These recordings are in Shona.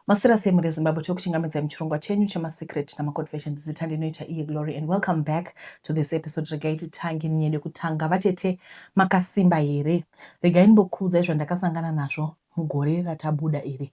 Maswera sei mhuri yeZimbabwe, tokuchingamidzai muchirongwa chenyu chemaSecret namaConfessions. Zita ndinoita iye Glory and welcome back to this episode. Regai titange nenyaya yekutanga. Vatete, makasimba here? Regai ndimbokuudzai zvandakasangana nazvo mugore ratabuda iri.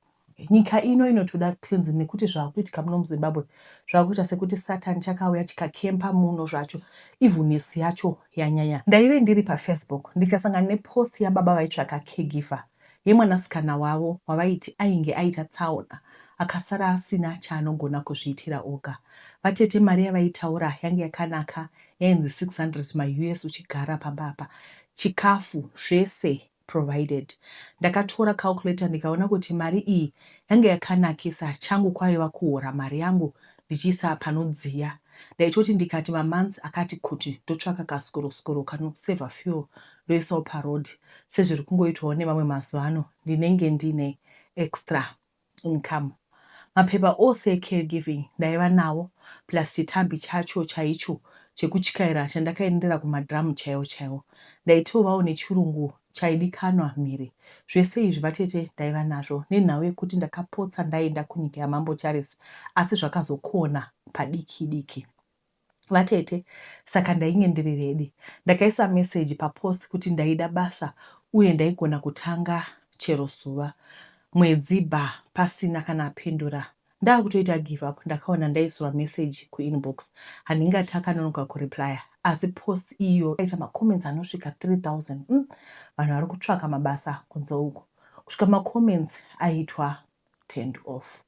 Nyika ino inotoda cleansing nekuti zvaakuitika muno muZimbabwe zvakuita sekuti Satan chakauya chikakempa muno zvacho. Evilness yacho yanyanya. Ndaive ndiri paFacebook ndikasangana nepost yababa vaitsvaka caregiver yemwanasikana wavo wavaiti ainge aita tsaona akasara asina chaanogona kuzviitira oga. Vatete, mari yavaitaura yange yakanaka, yainzi 600 maUS uchigara pamba apa, chikafu zvese provided. Ndakatora calculator ndikaona kuti mari iyi yange yakanakisa, changu kwaiva kuhora mari yangu ndichiisa panodziya. Ndaitoti ndikati mamonths akati kuti ndotsvaka kaskoroscoro kanosevha fuel ndoisawo paroad sezviri kungoitwawo nevamwe mazuva ano, ndinenge ndine extra income. Mapepa ose ecaregiving ndaiva nawo plus chitambi chacho chaicho chekutyaira chandakaendera kumadrum chaiwo chaiwo. Ndaitovawo nechirungu chaidikanwa mhiri. Zvese izvi vatete ndaiva nazvo nenhau yekuti ndakapotsa ndaenda kunyika yaMambo Charles asi zvakazokona padiki diki. Vatete, saka ndainge ndiri ready. Ndakaisa message papost kuti ndaida basa uye ndaigona kutanga chero zuva. Mwedzi ba pasina kana apindura. Ndakutoita give up ndakaona ndaisirwa message kuinbox. Handingati akanonoka kureplya asi post iyo aita macomments anosvika 3000. Vanhu vari kutsvaka mabasa kunze uku. Kusvika macomments aitwa turned off.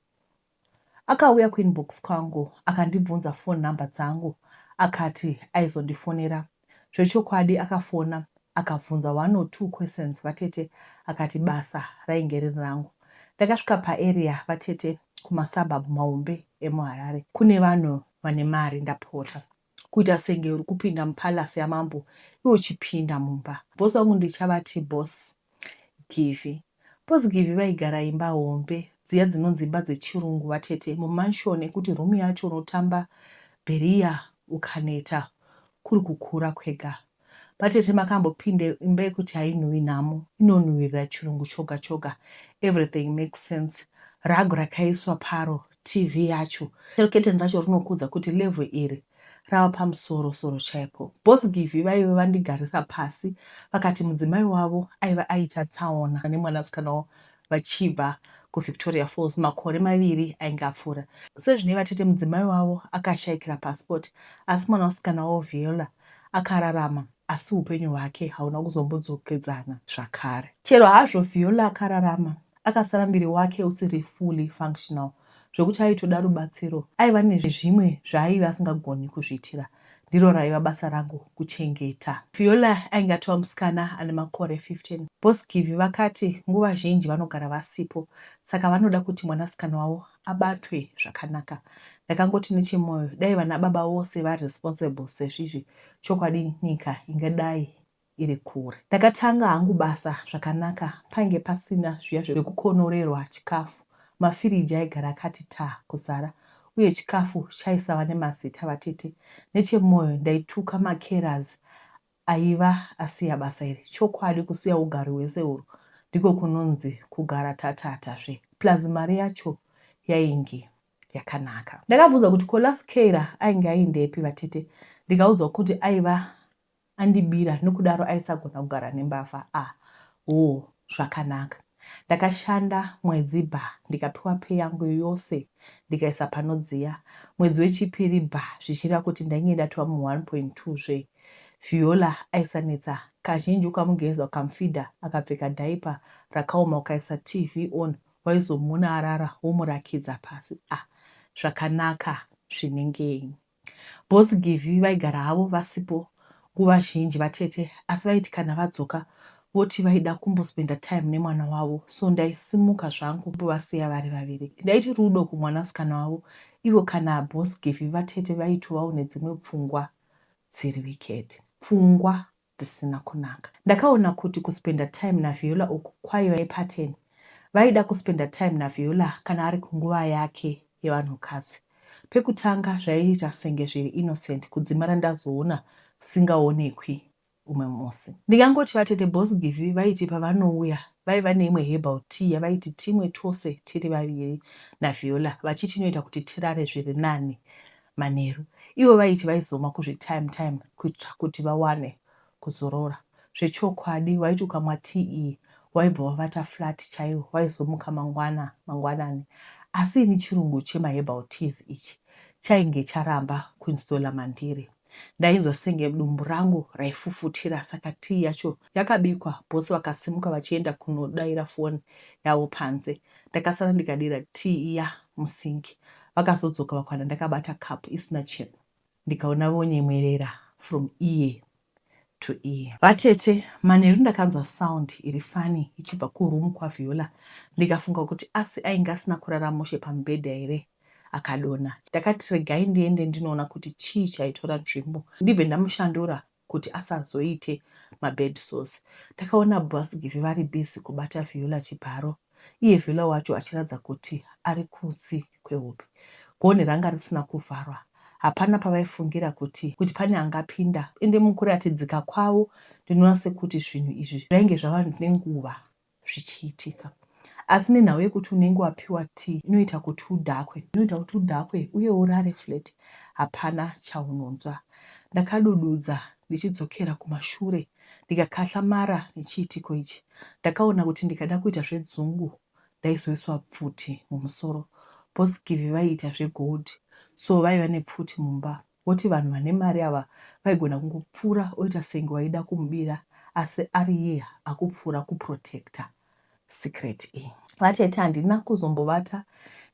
Akauya kuinbox kwangu akandibvunza phone number dzangu akati aizondifonera. Zvechokwadi akafona akabvunza one or two questions vatete akati basa rainge riri rangu. Ndakasvika paarea vatete, kumasuburb mahombe emuHarare kune vanhu vane mari ndapota. Kuita senge uri kupinda mupalace yamambo iwe uchipinda mumba. Boss vangu ndichavati Boss Givhi. Boss Givhi vaigara imba hombe dziya dzinonzi imba dzechirungu vatete, mumansion ekuti room yacho unotamba bheriya ukaneta kuri kukura kwega. Vatete, makambopinda imba yekuti hainhuwi nhamo, inonhuwirira chirungu choga choga. Everything makes sense. Rug rakaiswa paro, TV yacho. Chero curtain racho rinokuudza kuti level iri rava pamusoro soro chaipo. Boss Givhi vaive vandigarira pasi vakati mudzimai wavo aiva aita tsaona nemwanasikana wavo vachibva kuVictoria Falls makore maviri ainge apfuura. Sezvinei vatete, mudzimai wavo akashaikira passport asi mwanasikana wavo Viola akararama asi hupenyu hwake hauna kuzombodzokedzana zvakare. Chero hazvo Viola akararama, akasara muviri wake usiri fully functional zvekuti aitoda rubatsiro. Aiva nezvimwe zvaaive asingagoni kuzviitira. Ndiro raiva basa rangu kuchengeta. Viola ainge atova musikana ane makore 15. Boss Givy vakati nguva zhinji vanogara vasipo saka vanoda kuti mwanasikana wavo abatwe zvakanaka. Ndakangoti nechemoyo dai vana baba vose vari responsible sezvizvi chokwadi nyika ingadai iri kure. Ndakatanga hangu basa zvakanaka painge pasina zviya zvekukonorerwa chikafu. Mafiriji aigara akati taa kuzara uye chikafu chaisava nemazita vatete. Nechemoyo ndaituka macarers aiva asiya basa iri. Chokwadi kusiya ugari hwese urwu ndiko kunonzi kugara tatata zve. Plus mari yacho yainge yakanaka. Ndakabvunza kuti ko last carer ainge aindepi vatete ndikaudzwa kuti aiva andibira nokudaro aisagona kugara nembavha. Ah hoo zvakanaka. Ndakashanda mwedzi bha ndikapiwa pay yangu yose ndikaisa panodziya. Mwedzi wechipiri bha zvichireva kuti ndainge ndatova mu 1.2 zve. Viola aisanetsa kazhinji ukamugeza ukamufidha akapfeka diaper rakaoma ukaisa TV on waizomuona arara womurakidza pasi. Ah zvakanaka zvinengei. Boss Givy vaigara havo vasipo nguva zhinji vatete asi vaiti kana vadzoka voti vaida kumbospenda time nemwana wavo so ndaisimuka zvangu ndovasiya vari vaviri. Ndaiti rudo kumwanasikana wavo ivo kana Boss Givy vatete vaitovawo nedzimwe pfungwa dziri wicked. Pfungwa dzisina kunaka. Ndakaona kuti kuspenda time naViola uku kwaiva nepattern. Vaida kuspenda time naViola kana ari kunguva yake yevanhukadzi. Pekutanga zvaiita senge zviri innocent kudzimara ndazoona zvisingaonekwi. Umwe musi. Ndikangoti vatete Boss Givhi vaiti pavanouya vaiva neimwe herbal tea yavaiti timwe tose tiri vaviri naViola vachiti inoita kuti tirare zviri nani manheru. Ivo vaiti vaizomwa kuzvitime time kuitira kuti vawane kuzorora. Zvechokwadi waiti ukamwa tea iyi waibva wavata flat chaiyo waizomuka mangwana mangwanani. Asi ini chirungu chemaherbal teas ichi chainge charamba kuinstaller mandiri. Ndainzwa senge dumbu rangu raifufutira saka tea yacho yakabikwa boss vakasimuka vachienda kunodaira phone yavo panze. Ndakasara ndikadira tea iya musink. Vakazodzoka vakawana ndakabata cup isina chinhu ndikaona vonyemwerera from ear to ear. Vatete, manheru ndakanzwa sound iri funny ichibva kuroom kwaViola ndikafunga kuti asi ainge asina kurara mushe pamubhedha here akadonha. Ndakati regai ndiende ndinoona kuti chii chaitora nzvimbo ndibve ndamushandura kuti asazoite mabed sores. Ndakaona Boss Givhi vari busy kubata Viola chibharo iye Viola wacho achiratidza kuti ari kutsi kwehope. Gonhi ranga risina kuvharwa. Hapana pavaifungira kuti kuti pane angapinda ende mukuratidzika kwavo ndinoona sekuti zvinhu izvi zvainge zvava nenguva zvichiitika. Asi nenhau yekuti unenge wapiwa tea inoita kuti udhakwe, inoita kuti udhakwe uye urare flat hapana chaunonzwa. Ndakadududza ndichidzokera kumashure ndikakahlamara nechiitiko ichi. Ndakaona kuti ndikada kuita zvedzungu ndaizoiswa pfuti mumusoro. Boss Givy vaiita zvegold so vaiva nepfuti mumba. Woti vanhu vane mari ava vaigona kungopfura oita senge waida kumubira asi ariiye akupfura kuprotector secret iyi. Vatete handina kuzombovata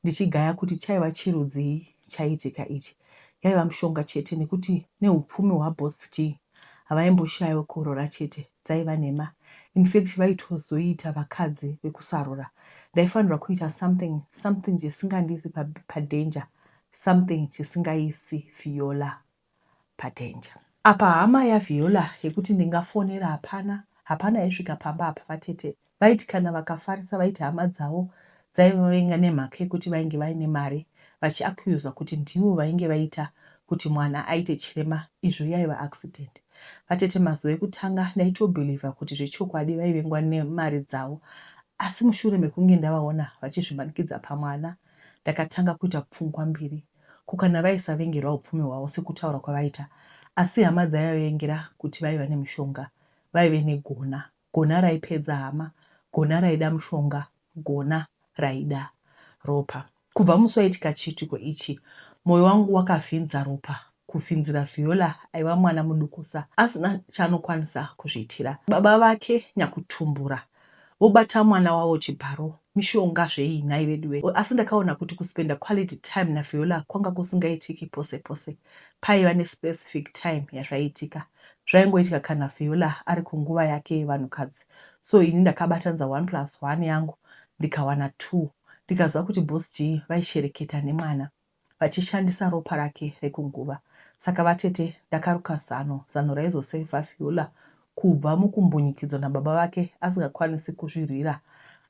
ndichigaya kuti chaiva chirudzii chaiitika ichi. Yaiva mishonga chete nekuti neupfumi hwaBoss G havaimboshaya wekuroora chete dzaiva nhema infact vaitozoita vakadzi vekusarura. Ndaifanirwa kuita something something chisingandiisi padanger something chisingaisi Viola padanger. Apa hama yaViola yekuti ndingafonera hapana, hapana aisvika pamba apa vatete vaiti kana vakafarisa vaiti hama dzavo dzaivavenga nemhaka yekuti vainge vaine mari vachiaccuser kuti ndivo vainge vaita kuti mwana aite chirema izvo yaiva accident. Vatete mazuva ekutanga ndaitobeliever kuti zvechokwadi vaivengwa nemari dzavo asi mushure mekunge ndavaona vachizvimanikidza pamwana Ndakatanga kuita pfungwa mbiri. Ko kana vaisavengerwa upfumi hwavo sekutaura kwavaita asi hama dzaivavengera kuti vaiva nemushonga. Vaive negona. Gona raipedza hama. Gona raida mushonga. Gona raida ropa. Kubva musi waitika chiitiko ichi, moyo wangu wakavhinza ropa kuvhinzira Viola aiva mwana mudukusa asina chaanokwanisa kuzviitira. Baba vake nyakutumbura vobata mwana wavo chibharo. Mishonga zvei nhai veduwe. Asi ndakaona kuti kuspenda quality time naViola kwanga kusingaitiki pose pose. Paiva nespecific time yazvaiitika. Zvaingoitika kana Viola ari kunguva yake yevanhukadzi. So ini ndakabatanidza one plus one yangu ndikawana two. Ndikaziva kuti Boss G vaishereketa nemwana. Vachishandisa ropa rake rekunguva. Saka vatete ndakaruka zano, zano raizosevha Viola kubva mukumbunyikidzwa nababa vake asingakwanisi kuzvirwira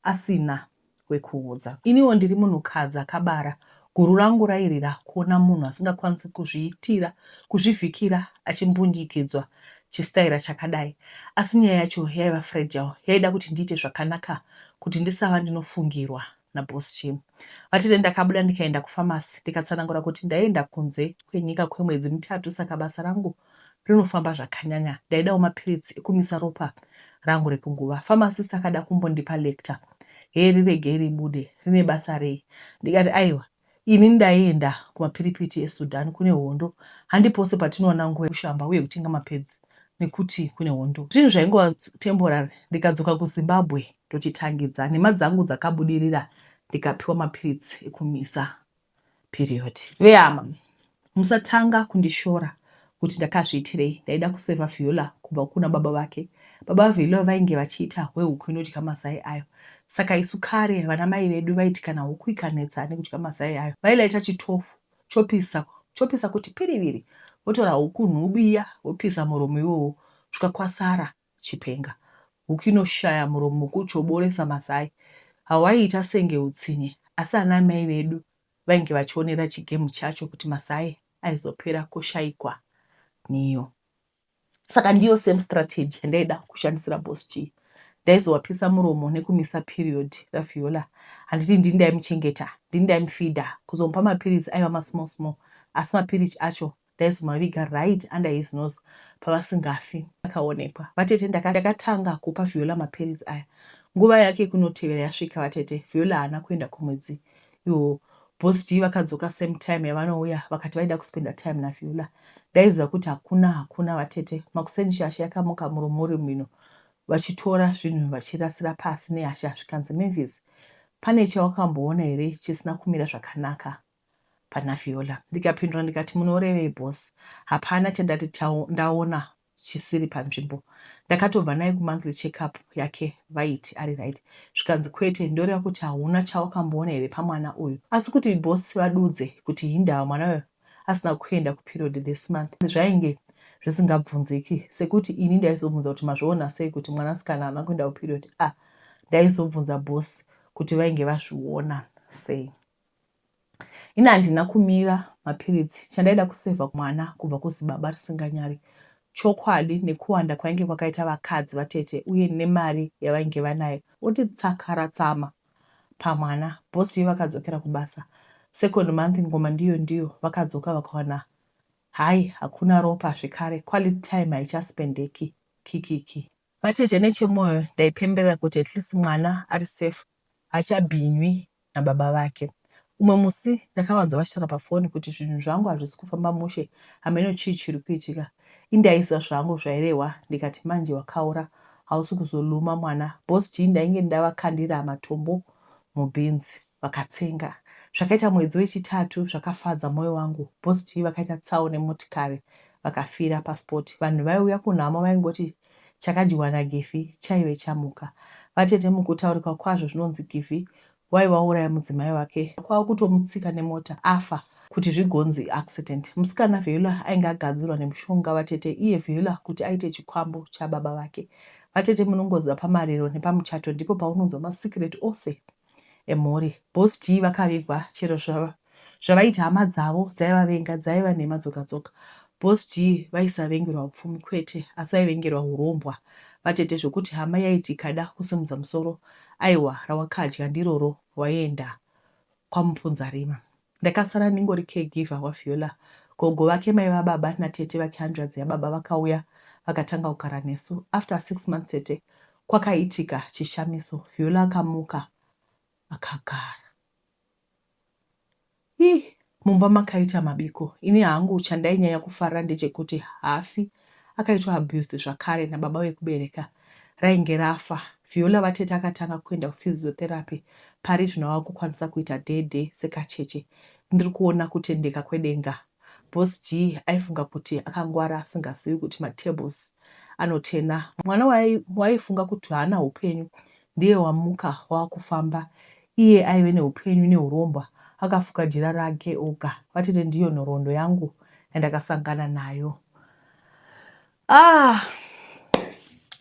asina wekuudza. Iniwo ndiri munhukadzi akabara, guru rangu rairira kuona munhu asingakwanisi kuzviitira, kuzvivhikira achimbunyikidzwa chistaira chakadai. Asi nyaya yacho yaiva fragile, yaida kuti ndiite zvakanaka kuti ndisava ndinofungirwa naBoss Jim. Vatete ndakabuda ndikaenda kupharmacy ndikatsanangura kuti ndaienda kunze kwenyika kwemwedzi mitatu saka basa rangu rinofamba zvakanyanya ndaidawo mapiritsi ekumisa ropa rangu rekunguva. Pharmacist akada kumbondipa lecture hee riregei ribude rine basa rei ndikati aiwa ini ndaienda kumapiripiti eSudan kune hondo handi pose patinowana nguva yekushamba uye kutenga mapedzi nekuti kune hondo. Zvinhu zvaingova temporary ndikadzoka kuZimbabwe ndochitangidza. Nhema dzangu dzakabudirira ndikapiwa mapiritsi ekumisa period. Vehama musatanga kundishora kuti ndakazviitirei ndaida kuseva Viola kubva kuna baba vake. Baba vaViola vainge vachiita hwehuku inodya mazai ayo saka isu kare vana mai vedu vaiti kana huku ikanetsa nekudya mazai ayo vailaita chitofu chopisa chopisa kuti piriviri votora huku nhubu iya vopisa muromo iwowo kusvika kwasara chipenga. Huku inoshaya muromo kuchoboresa mazai. Hawaiita senge hutsinye asi ana mai vedu vainge vachionera chigame chacho kuti mazai aizopera koshaikwa nhiyo. Saka ndiyo same strategy yandaida kushandisira Boss G. Ndaizovapisa muromo nekumisa period raViola. Handiti ndini ndaimuchengeta, ndini ndaimufeeder, kuzomupa mapiritsi aiva masmall small asi mapiritsi acho ndaizomaviga right under his nose pavasingafi vakaonekwa. Vatete ndakatanga kupa Viola mapiritsi aya. Nguva yake yekunotevera yasvika vatete, Viola haana kuenda kumwedzi iwowo. Boss G vakadzoka same time yavanouya vakati vaida kuspenda time naViola. Ndaiziva kuti hakuna hakuna vatete. Makuseni shasha yakamuka muromo uri mhino vachitora zvinhu vachirasira pasi nehasha zvikanzi Mavis pane chawakamboona here chisina kumira zvakanaka pana Viola? Ndikapindura ndikati munorevei boss? Hapana chandati ndaona chisiri panzvimbo. Ndakatobva naye kumonthly check up yake vaiti ari right zvikanzi kwete ndoreva kuti hauna chawakamboona here pamwana uyu. Asi kuti boss vadudze kuti hindava mwana uyu asina kuenda kuperiod this month zvainge zvisingabvunziki sekuti ini ndaizobvunza kuti mazviona sei kuti mwanasikana haana kuenda kuperiod ah ndaizobvunza boss kuti vainge vazviona sei. Ini handina kumira mapiritsi chandaida kusevha mwana kubva kuzibaba risinganyari chokwadi nekuwanda kwainge kwakaita vakadzi vatete uye nemari yavainge vanayo oti tsakaratsama pamwana. Boss V vakadzokera kubasa second month ngoma ndiyo ndiyo vakadzoka vakawana hayi hakuna ropa zvekare quality time haichaspendeki kikiki. Vatete nechemoyo ndaipemberera kuti at least mwana ari safe haachabhinywi nababa vake. Umwe musi ndakavanzwa vachitaura pafoni kuti zvinhu zvangu hazvisi kufamba mushe hameno chii chiri kuitika. Ini ndaiziva zvangu zvairehwa ndikati manje wakaura hausi kuzoluma mwana. Boss G ndainge ndavakandira matombo mubhinzi vakatsenga. Zvakaita mwedzi wechitatu zvakafadza moyo wangu. Boss G vakaita tsaona nemotikari vakafira paspot. Vanhu vaiuya kunhamo vaingoti Chakadyiwa naGivhi chaive chamuka. Vatete mukutaurika kwazvo zvinonzi Givhi waive wauraya mudzimai wake kwakutomutsika nemota afa kuti zvigonzi accident. Musikana Viola ainge agadzirwa nemushonga vatete iye Viola kuti aite chikwambo chababa vake. Vatete munongoziva pamariro nepamuchato ndipo paunonzwa masecret ose emhuri. Boss G vakavigwa chero zvavaiti hama dzavo dzaivavenga dzaiva nhema dzoga dzoga. Boss G vaisavengerwa upfumi kwete asi vaivengerwa hurombwa vatete zvokuti hama yaiti ikada kusimudza musoro aiwa rawakadya ndiroro waienda kwaMupunzarima. Ndakasara ndingori caregiver waViola. Gogo vake mai vababa natete vake hanzvadzi yababa vakauya vakatanga kugara nesu. After six months tete kwakaitika chishamiso Viola akamuka akagara. Ih mumba makaita mabiko. Ini hangu chandainyanya kufarira ndechekuti haafi akaitwa abused zvakare nababa vekubereka. Rainge rafa. Viola vatete akatanga kuenda kuphysiotherapy pari zvino ava kukwanisa kuita dede sekacheche. Ndiri kuona kutendeka kwedenga. Boss G aifunga kuti akangwara asingazivi kuti matables anotena. Mwana waaifunga kuti haana hupenyu ndiye wamuka waakufamba iye aive neupenyu nehurombwa akafuka jira rake oga. Vatete ndiyo nhoroondo yangu yandakasangana nayo. Ah,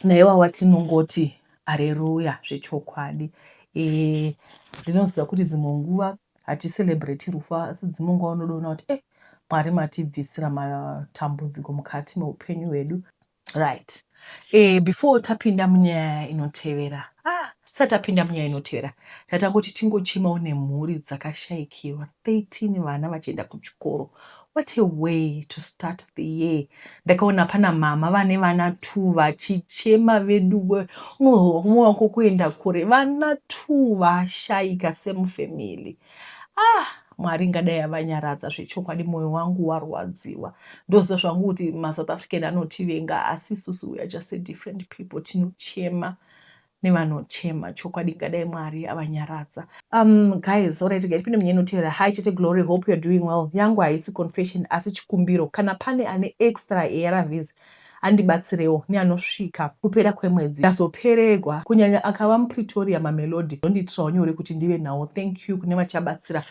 naiwawa tinongoti areruya zvechokwadi. E, ndinoziva kuti dzimwe nguva haticelebrate rufu asi dzimwe nguva unodoona kuti eh, Mwari matibvisira matambudziko mukati meupenyu hwedu. Right. E, before tapinda munyaya inotevera ah, tisati tapinda munyaya inotevera tatangoti tingochemawo nemhuri dzakashaikirwa 13 vana vachienda kuchikoro what a way to start the year ndakaona pana mama vane vana two vachichema veduwe unohwa wako kuenda kure vana two vashaika semufamily ah mwari ngadai avanyaradza zvechokwadi mwoyo wangu warwadziwa ndoziva zvangu kuti masouth african anotivenga asi isusu we are just a different people tinochema nevanochema chokwadi ngadai mwari avanyaradza um guys alright guys pinde munyaya inotevera hi tete glory hope you're doing well yangu haisi confession asi chikumbiro kana pane ane extra arvs andibatsirewo neanosvika kupera kwemwedzi ndazoperegwa kunyanya akava mupretoria mamelodi ndondiitirawo nyore kuti ndive nawo thank you kune vachabatsira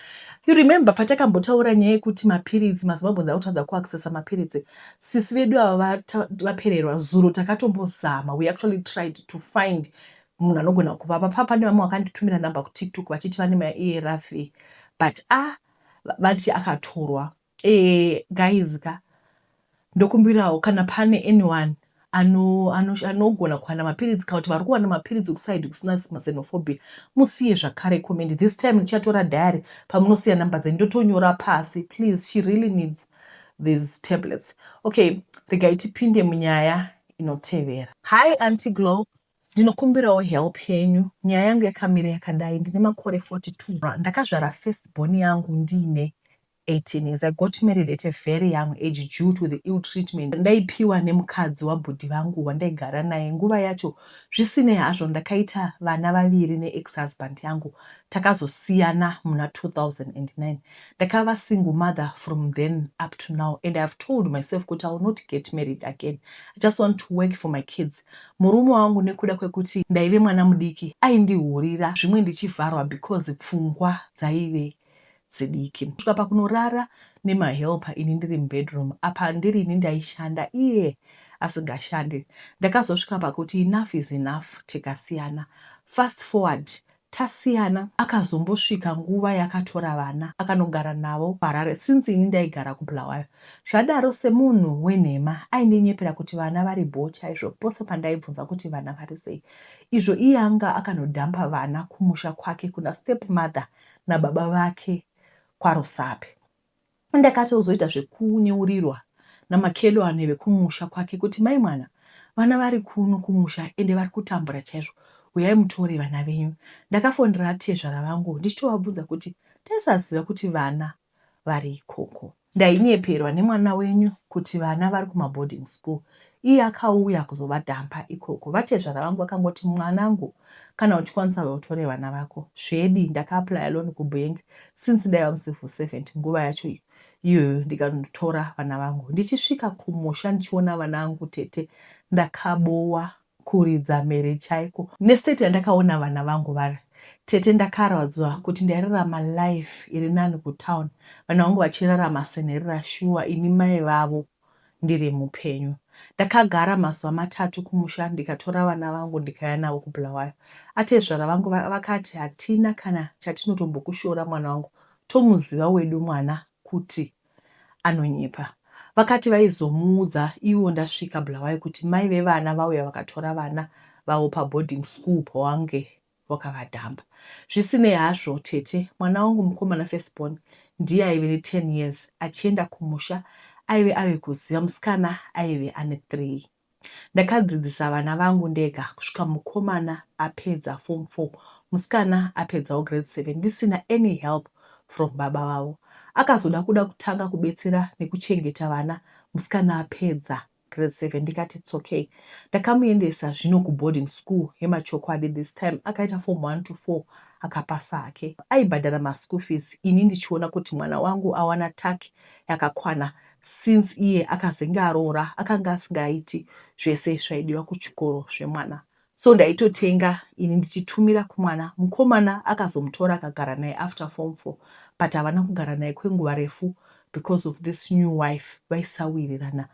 you remember patakambotaura nyaya yekuti mapiritsi mazimbabweans akutadza kuaccessa mapiritsi Sisi vedu ava vapererwa zuro takatombozama we actually tried to find munhu anogona kuvapa pa pane vamwe vakanditumira number kutiktok vachiti vane maarv but a ah, vati akatorwa e, guys ka ndokumbirawo kana pane anyone Anogona kuwana mapiritsi, kana kuti vari kuwana mapiritsi kuside kusina xenophobia, musiye zvakare comment. This time ndichatora diary pamunosiya namba dzenyu, ndotonyora pasi. Please, she really needs these tablets. Okay, regai tipinde munyaya inotevera. Hi Auntie Glow, ndinokumbirawo help yenyu. Nyaya yangu yakamira yakadai: ndine makore 42. Ndakazvara first born yangu ndiine 18 years. I got married at a very young age due to the ill treatment ndaipiwa nemukadzi wabhudhi vangu wandaigara naye nguva yacho. Zvisinei hazvo, ndakaita vana vaviri neex husband yangu. Takazosiyana muna 2009. Ndakava single mother from then up to now, and I have told myself kuti I will not get married again. I just want to work for my kids. Murume wangu, nekuda kwekuti ndaive mwana mudiki, aindihurira, zvimwe ndichivharwa because pfungwa dzaive dzidiki, kusvika pakunorara nemahelper ini ndiri mubedroom. Apa ndiri ini ndaishanda, iye asingashandi. Ndakazosvika pakuti enough is enough, tikasiyana. Fast forward, tasiyana, akazombosvika nguva yakatora vana akanogara navo Harare, since ini ndaigara kuBulawayo. Zvadaro, semunhu wenhema, aindinyepera kuti vana vari bho chaizvo pose pandaibvunza kuti vana vari sei, izvo iye anga akanodhampa vana kumusha kwake kuna step mother nababa vake kwaRusape. Ndakatozoita zvekunyeurirwa namakelwane vekumusha kwake kuti, "Mai mwana, vana vari kuno kumusha, ende vari kutambura chaizvo, uyai mutore vana venyu." Ndakafonera tezvara vangu ndichitovabvunza kuti ndaisaziva kuti vana vari ikoko. Ndainyeperwa nemwana wenyu kuti vana vari kumaboarding school, iye akauya kuzovadhampa ikoko. Vatezvara vangu vakangoti, "Mwanangu, kana uchikwanisa, utore vana vako." Zvedi ndakaapplya loan kubhengi, since ndaiva mucivil servant nguva yacho iyoyo, ndikanotora vana vangu. Ndichisvika kumusha, ndichiona vana vangu, tete, ndakabowa kuridza mhere chaiko nestate yandakaona vana vangu vari. Tete, ndakarwadzwa kuti ndairarama life iri nani kutown, vana vangu vachirarama senherera. Shuwa, ini mai vavo ndiri mupenyu. Ndakagara mazuva 3 kumusha, ndikatora vana vangu, ndikauya navo kuBulawayo. Atezvara vangu vakati, "Hatina kana chatinotombokushora mwana wangu, tomuziva wedu mwana kuti anonyepa." Vakati vaizomuudza ivo ndasvika Bulawayo kuti mai vevana vauya vakatora vana vavo paboarding school pawange wakavadhamba. Zvisinei hazvo, tete, mwana wangu mukomana, firstborn, ndiye aive ne10 years achienda kumusha, aive ave kuziva. Musikana aive ane 3. Ndakadzidzisa vana vangu ndega kusvika mukomana apedza form 4, musikana apedzawo grade 7, ndisina any help from baba vavo. Akazoda kuda kutanga kubetsera nekuchengeta vana musikana apedza grade 7. Ndikati it's okay. Ndakamuendesa zvino kuboarding school yemachokwadi. This time akaita form 1 to 4, akapasa hake. Aibhadhara maschool fees, ini ndichiona kuti mwana wangu awana tak yakakwana, since iye akazenge aroora, akanga asingaiti zvese zvaidiwa kuchikoro zvemwana. So ndaitotenga ini ndichitumira kumwana. Mukomana akazomutora akagara naye after form 4, but havana kugara naye kwenguva refu because of this new wife, vaisawirirana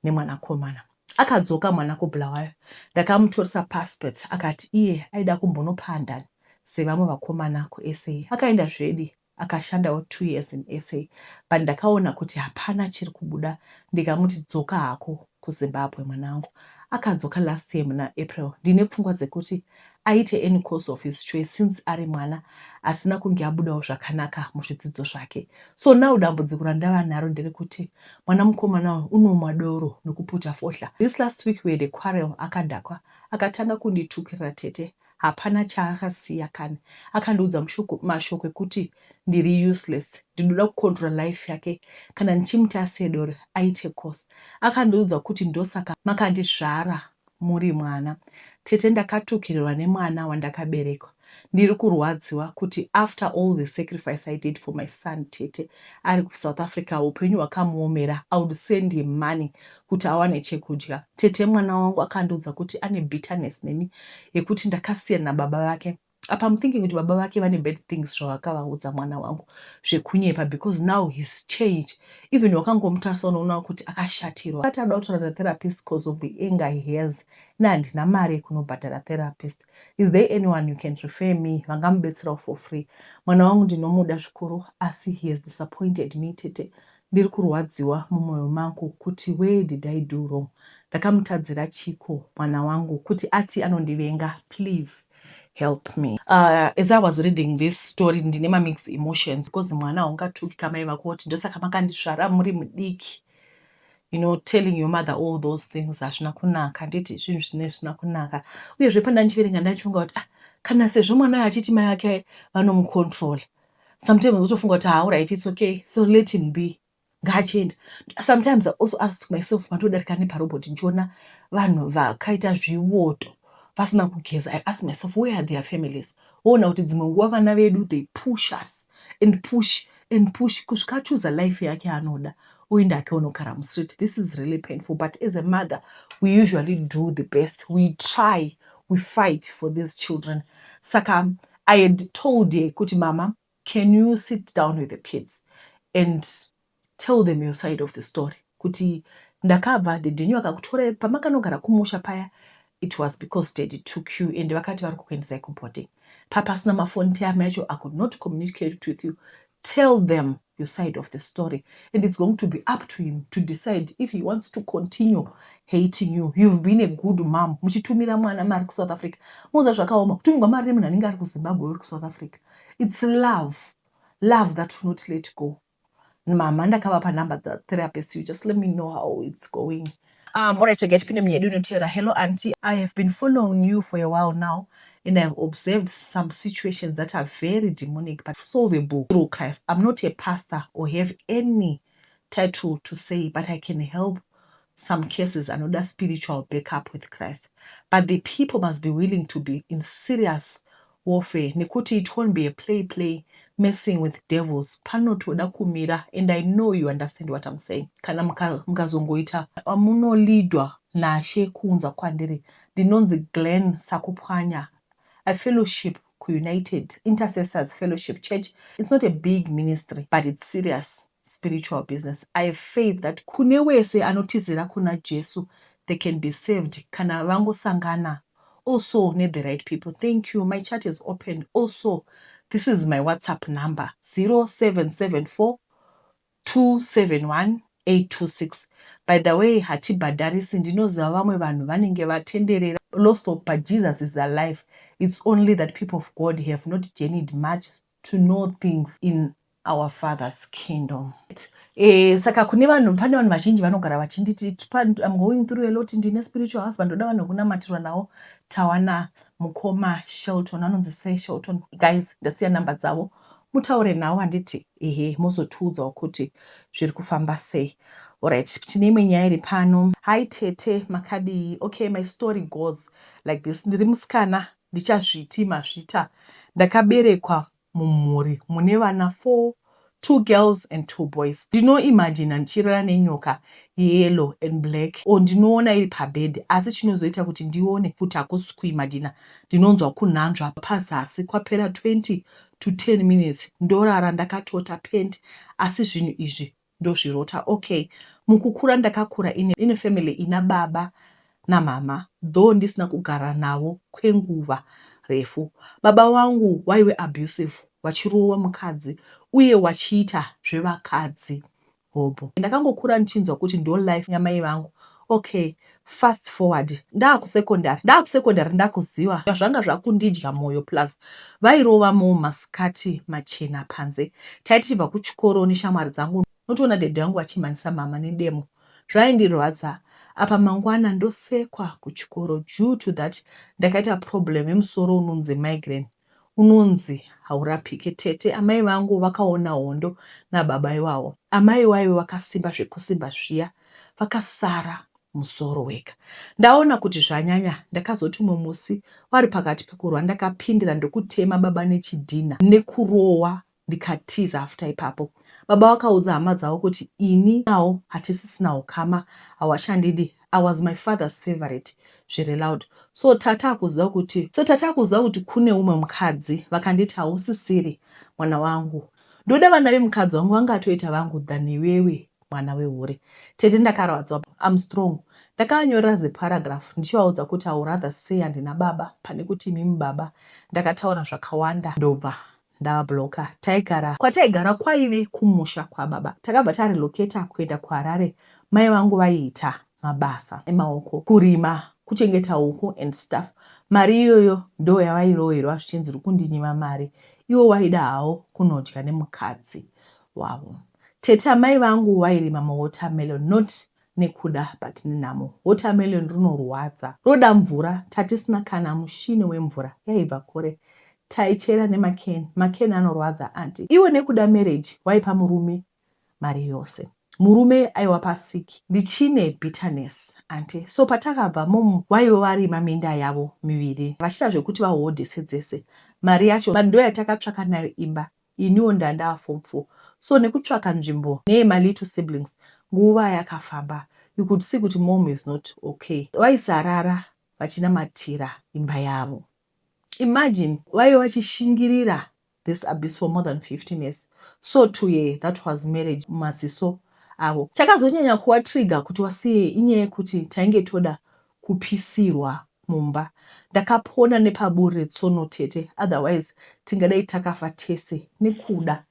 nemwanakomana. Akadzoka mwana kuBulawayo. Ndakamutoresa passport, akati iye aida kumbonopanda sevamwe vakomana kuSA. Akaenda zvedi, akashandawo 2 years in SA, but ndakaona kuti hapana chiri kubuda. Ndikamuti, "Dzoka hako kuZimbabwe, mwanangu." Akadzoka last year muna April. Ndine pfungwa dzekuti aite any course of his choice, since ari mwana asina kunge abudawo zvakanaka muzvidzidzo zvake. So now dambudziko randava naro nderekuti mwana mukomana uyu unomwa doro nekuputa fohla. This last week we had a quarrel. Akadhakwa, akatanga kunditukirira. Tete, hapana chaakasiya kani. Akandiudza mashoko ekuti ndiri useless, ndinoda kucontrol life yake kana ndichimuti asiye doro aite course. Akandiudza kuti ndosaka makandizvara muri mwana. Tete, ndakatukirirwa nemwana wandakaberekwa. Ndiri kurwadziwa kuti after all the sacrifice I did for my son, tete, ari kuSouth Africa, upenyu hwakamuomera. I would send him money kuti awane chekudya. Tete, mwana wangu akandiudza kuti ane bitterness neni yekuti ndakasiyana nababa vake. Apa I'm thinking kuti baba vake vane bad things zvavakavaudza mwana wangu zvekunyepa, because now he's changed. Even wakangomutarisa, unoona kuti akashatirwa. Ati anoda kutaura natherapist because of the anger he has. Ine handina mari yekunobhadhara therapist. Is there anyone you can refer me vangamubetserawo for free? Mwana wangu ndinomuda zvikuru, asi he has disappointed me. Tete, Ndiri kurwadziwa mumwoyo mangu kuti where did I do wrong? Ndakamutadzira chiko mwana wangu kuti ati anondivenga? Please help me. As I was reading this story, ndine mamixed emotions because mwana haungatuki kamai vako kuti ndosaka makandizvara muri mudiki. Telling your mother all those things hazvina kunaka, handiti? Zvinhu zvine zvisina kunaka. Uyezve pandandichiverenga ndachifunga kuti, ah, kana sezvo mwana uyu achiti mai vake vanomucontrola, sometimes utofunga kuti, alright, it's okay, so let him be, ngaachienda. Sometimes I also ask myself, pandodarika neparobhoti ndichiona vanhu vakaita zvivoto vasina kugeza, I ask myself, where are their families? Woona kuti dzimwe nguva vana vedu, they push us and push and push kusvika achuza life yake anoda, oenda ake unogara mustreet. This is really painful, but as a mother we usually do the best. We try, we fight for these children. Saka I had told her kuti, "Mama, can you sit down with the kids and tell them your side of the story, kuti ndakabva, daddy wenyu vakakutorai pamakanogara kumusha paya? It was because daddy took you and vakati vari kukuendesai kuboarding. Papasina mafoni time yacho, I could not communicate with you. Tell them your side of the story and it's going to be up to him to decide if he wants to continue hating you. You've been a good mom, muchitumira mwana mari kuSouth Africa." Muza zvakaoma kutumirwa mari nemunhu anenge ari kuZimbabwe uri kuSouth Africa. It's love, love that will not let go. Mama, ndakavapa number therapist. You just let me know how it's going. Alright, regai tipinde munyaya yedu inotevera. "Hello auntie, I have been following you for a while now and I've observed some situations that are very demonic but solvable through Christ. I'm not a pastor or have any title to say, but I can help some cases anoda spiritual backup with Christ, but the people must be willing to be in serious warfare, nekuti it won't be a play play messing with devils. Panotoda kumira, and I know you understand what I'm saying. Kana mukazongoita munolidwa nashe kuunza kwandiri. Ndinonzi Glen Sakupwanya, a fellowship kuUnited Intercessors Fellowship Church. It's not a big ministry, but it's serious spiritual business. I have faith that kune wese anotizira kuna Jesu, they can be saved kana vangosangana also need the right people. Thank you. My chat is open. Also, this is my WhatsApp number, 0774 271 826. By the way, hatibhadharisi. Ndinoziva vamwe vanhu vanenge vatenderera lost hope, but Jesus is alive. It's only that people of God have not journeyed much to know things in our Father's kingdom." Saka kune vanhu, pane vanhu vazhinji vanogara vachinditi, "I'm going through a lot, ndine spiritual husband, ndoda vanhu vekunamatirwa navo." Tawana mukoma Shelton, anonzi Sei Shelton. Guys, ndasiya namba dzavo, mutaure navo, handiti? Ehe, mozotiudzawo kuti zviri kufamba sei. Alright, tine imwe nyaya iri pano. "Hi tete, makadii? Okay, my story goes like this. Ndiri musikana, ndichazviti Mazvita. Ndakaberekwa mumhuri mune vana 4, two girls and two boys. Ndinoimagina ndichirara nenyoka yeyellow and black, or ndinoona iri pabhedhi, asi chinozoita kuti ndione kuti hakusi kuimagina, ndinonzwa kunhanzva pazasi. Kwapera 20 to 10 minutes ndorara ndakatota pant, asi zvinhu izvi ndozvirota. Okay, mukukura ndakakura ine family ina baba namama, though ndisina kugara navo kwenguva refu. Baba vangu waive abusive, vachirova mukadzi uye wachiita zvevakadzi hobho. Ndakangokura ndichinzwa kuti ndo life yamai vangu. Okay, fast forward, ndaakusekondari. Ndaakusekondari ndakuziva zvanga zvakundidya mwoyo, plus vairova masikati machena panze. Taiti tichibva kuchikoro neshamwari dzangu, notoona daddy vangu vachimhanyisa mama nedemo. Zvaindirwadza. Apa mangwana ndosekwa kuchikoro. Due to that ndakaita problem yemusoro unonzi migraine, unonzi haurapike. Tete, amai vangu vakaona hondo nababa ivavo. Amai vaive vakasimba zvekusimba zviya, vakasara musoro wega. Ndaona kuti zvanyanya, ndakazoti mumwe musi vari pakati pekurwa, ndakapindira ndokutema baba nechidhina nekurohwa, ndikatiza. After ipapo baba vakaudza hama dzavo kuti ini nawo hatisisina ukama, hawachandidi. I was my father's favorite zviri loud. So tata akuziva kuti kune umwe mukadzi, vakanditi, 'Hausisiri mwana wangu, ndoda vana vemukadzi wangu, vangatoita vangu than iwewe mwana wehure.' Tete, ndakarwadzwa. I'm strong. Ndakanyorera ziparagraph ndichivaudza kuti I would rather say handina baba pane kuti imimi baba. Ndakataura zvakawanda, ndobva Ndavabloka. Taigara kwataigara kwaive kumusha kwababa. Takabva tarelocata kuenda kuHarare. Mai vangu vaiita mabasa emaoko, kurima, kuchengeta huku and stuff. Mari iyoyo ndo yavairoverwa zvichinzi uri kundinyima mari. Ivo vaida havo kunodya nemukadzi wavo. Tete amai vangu vairima mawatermelon, not nekuda but nenhamo. Watermelon rinorwadza, roda mvura. Tatisina kana mushini wemvura, yaibva kure. Taichera nemakeni. Makeni anorwadza, aunty. Ivo nekuda marriage waipa murume mari yose. Murume aiwa pasiki. Ndichine bitterness, aunty. So patakabva, mom vaive varima minda yavo miviri vachiita zvekuti vahodhese dzese. Mari yacho ndo yatakatsvaka nayo imba. Iniwo ndandaa form 4, so nekutsvaka nzvimbo neyemalittle siblings, nguva yakafamba. You could see kuti mom is not okay. Vaisarara vachinamatira imba yavo. Imagine, vaive vachishingirira this abuse for more than 15 years. So to ye that was marriage mumaziso avo. Chakazonyanya kuva trigger kuti wasiye inyaya yekuti tainge toda kupisirwa mumba. Ndakapona nepaburi retsono, tete, otherwise tingadai takafa tese nekuda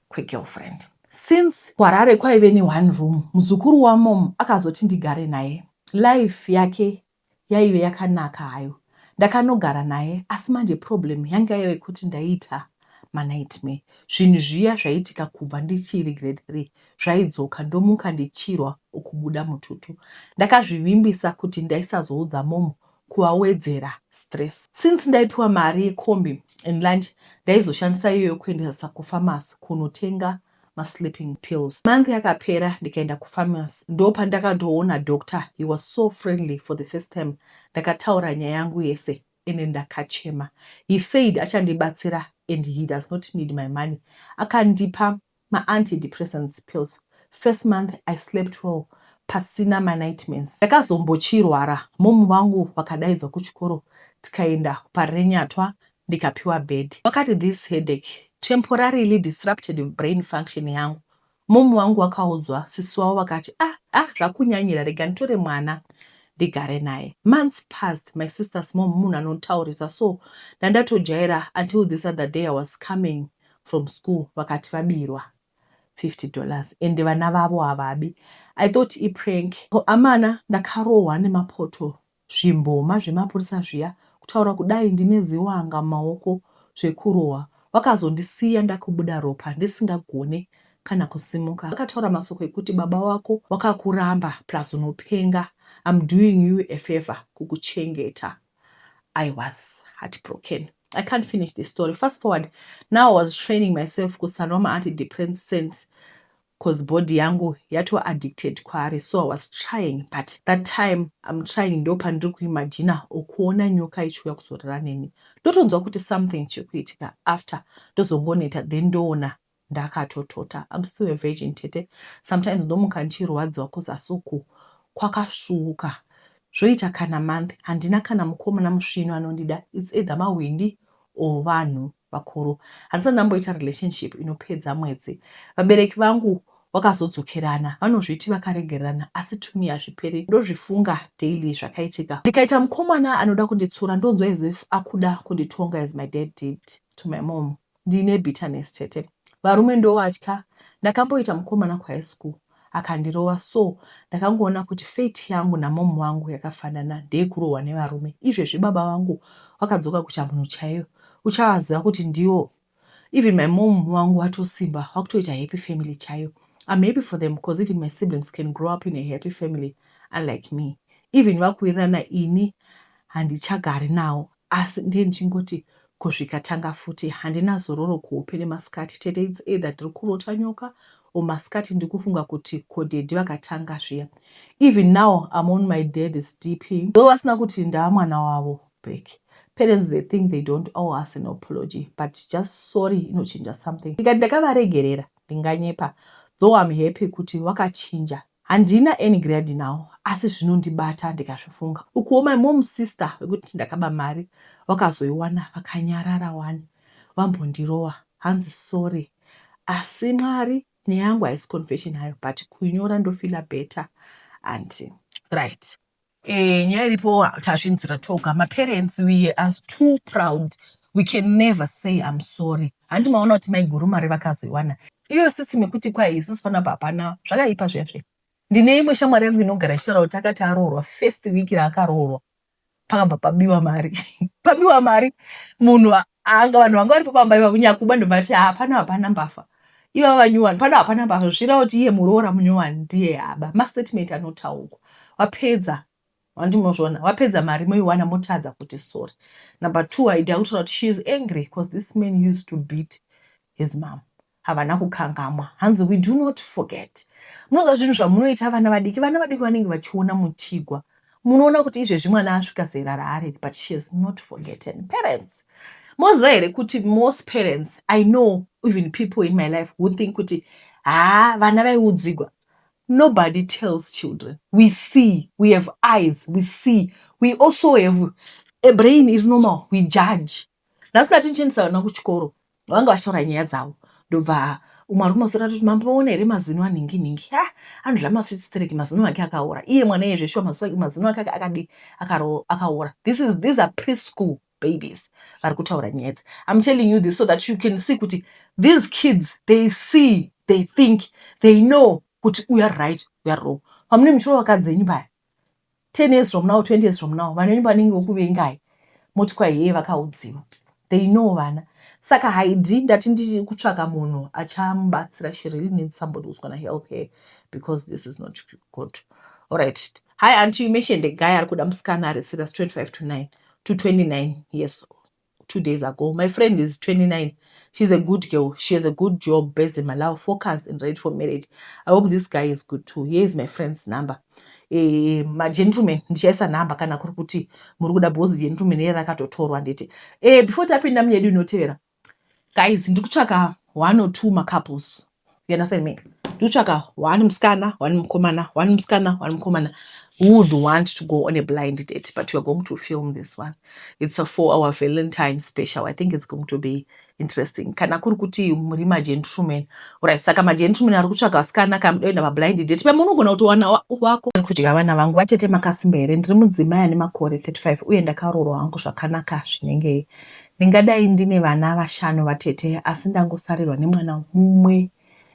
kwegirlfriend. Since kuHarare kwaive neone room, muzukuru wamom akazoti ndigare naye. Life yake yaive yakanaka hayo. Ndakanogara naye, asi manje problem yanga yave kuti ndaiita manightmare. Zvinhu zviya zvaiitika kubva ndichiri grade 3 zvaidzoka. Ndomuka ndichirwa ukubuda mututu. Ndakazvivimbisa kuti ndaisazoudza mom, kuvawedzera stress. Since ndaipiwa mari yekombi and lunch, ndaizoshandisa iyoyo kuendesa kupharmacy kunotenga masleeping pills. Month yakapera, ndikaenda kupharmacy. Ndo pandakatoona doctor. He was so friendly for the first time. Ndakataura nyaya yangu yese ende ndakachema. He said achandibatsira and he does not need my money. Akandipa maantidepressants pills. First month I slept well, pasina manightmares. Ndakazombochirwara, mom vangu vakadaidzwa kuchikoro, tikaenda kuParirenyatwa, ndikapiwa bed. Vakati this headache temporarily disrupted brain function yangu. Mom vangu vakaudzwa, sisi wavo vakati, "Ah ah, zvakunyanyira, rega nditore mwana ndigare naye." Months passed. My sister's mom munhu anotaurisa, so ndandatojaira until this other day I was coming from school, vakati vabirwa $50 ende vana vavo havabi. I thought iprank, amana. Ndakarohwa nemapoto, zvimboma zvemapurisa zviya. Kutaura kudai ndine ziwanga mumaoko zvekurohwa. Vakazondisiya ndakubuda ropa, ndisingagone kana kusimuka. Vakataura masoko ekuti, "Baba wako wakakuramba, plus unopenga. I'm doing you a favor kukuchengeta." I was heartbroken. I can't finish this story. Fast forward, now I was training myself kusanwa maantidepressants 'cause body yangu yato addicted kwaari. So I was trying, but that time I'm trying, ndo pandiri kuimagina okuona nyoka ichiuya kuzorara neni. Ndotonzwa kuti something chiri kuitika. After ndozongoneta, then ndoona ndakatotota. I'm still a virgin, tete. Sometimes ndomuka ndichirwadziwa kuzasi uku kwakasvuuka. Zvoita kana month handina kana mukomana musvinu anondida. It's either mahwindi or vanhu vakuru. Handisati ndamboita relationship inopedza mwedzi. Vabereki vangu vakazodzokerana, vanozviti vakaregererana, asi to me hazviperi. Ndozvifunga daily zvakaitika. Ndikaita mukomana anoda kunditsura, ndonzwa as if akuda kunditonga as my dad did to my mom. Ndine bitterness, tete. Varume ndovatya. Ndakamboita mukomana kuhigh school akandirova, so ndakangoona kuti fate yangu namom wangu yakafanana, ndeyekurohwa nevarume. Izvezvi baba vangu vakadzoka kuchamunhu chaiyo, uchavaziva kuti ndiwo. Even my mom wangu watosimba, wakutoita happy family chaiyo. I'm happy for them because even my siblings can grow up in a happy family, unlike me. Even vakuwirirana, ini handichagari nawo, asi ndiye ndichingoti kusvika tanga futi. Handina zororo kuhope nemasikati, tete. It's either ndiri kurota nyoka or masikati ndiri kufunga kuti ko daddy vakatanga zviya. Even now I'm on my dad's DP, though vasina kuti ndava mwana wavo back. Parents, they think they don't owe us an apology, but just sorry inochinja something. Ndikati ndakavaregerera, ndinganyepa, though I'm happy kuti vakachinja. Handina any grudge now, asi zvinondibata ndikazvifunga. Ukuwo my mom sister vekuti ndakaba mari vakazoiwana, vakanyarara wani. Vambondirova, hanzi sorry. Asi Mwari neyangu haisi confession hayo, but kunyora ndofeela better, aunty. Right, nyaya iripo tazvinzwira toga. Maparents, we are too proud. We can never say I'm sorry. Handi maona kuti maiguru mari vakazoiwana. Iyo system yekuti kwai isusu panapa hapana zvakaipa zviya zviya. Ndine imwe shamwari yangu inogara ichitaura kuti akati aroorwa first week raakaroorwa pakabva pabiwa mari. Pabiwa mari munhu anga vanhu vanga varipo pamba ivavo nyakuba ndobva ati hapana hapana mbavha. Ivava vanyuwani pano hapana mbavha zvichireva kuti iye muroora munyowani ndiye aba. Mastatement anotaurwa. Wapedza Handimozviona wapedza mari moiwana motadza kuti sorry. Number two Aida kutaura kuti she is angry because this man used to beat his mom. Havana kukangamwa. Hanzi we do not forget. Munoziva zvinhu zvamunoita vana vadiki, vana vadiki vanenge vachiona muchigwa. Munoona kuti izvezvi mwana asvika zera raari but she has not forgotten. Parents, moziva here kuti most parents, I know even people in my life who think kuti haa vana vaiudzigwa. Nobody tells children. We see, we have eyes, we see. We also have a brain iri normal, we judge. Nhasi ndati ndichiendesa vana kuchikoro, vanga vachitaura nyaya dzavo. Ndobva umwe ari kumasoro atoti mamboona here mazino anhingi nhingi. Ha, anodya masweets stereki, mazino ake akaora. Iye mwana iye zveshuwa mazino ake akadi akaora. This is these are preschool babies vari kutaura nyaya idzi. I'm telling you this so that you can see kuti these kids they see, they think, they know kuti we are right, we are wrong. Pamune muchiro vakadzi venyu paya 10 years from now, 20 years from now, vana venyu vanenge vokuvengai moti kwai heye vakaudziwa. They know vana. Saka Haidi ndati ndiri kutsvaka munhu achamubatsira. She really needs somebody who's gonna help her because this is not good. All right. Hi auntie, you mentioned a guy ari kuda musikana ari serious 25 to 9 to 29 years 2 days ago. My friend is 29. She's a good girl. She has a good job based in Malawi, focused and ready for marriage. I hope this guy is good too. Here is my friend's number. Magentleman ndichaisa nhamba kana kuri kuti muri kuda because gentleman iye rakatotorwa nditi before tapinda munyedu inotevera guys ndiri kutsvaka one or two macouples, you understand me? Ndiri kutsvaka one musikana, one mukomana, one musikana, one mukomana who would want to go on a blind date, but we are going to film this one. It's a for our Valentine special. I think it's going to be interesting kana kuri kuti muri magentleman. Right, saka magentleman ari kutsvaga vasikana kana muda kuenda pablind date, pamwe unogona kutowana wako. Kudya vana vangu vatete, makasimba here? Ndiri mudzimai ane makore 35 uye ndakaroorwa hangu zvakanaka zvinenge. Ndingadai ndine vana vashanu vatete, asi ndangosarirwa nemwana mumwe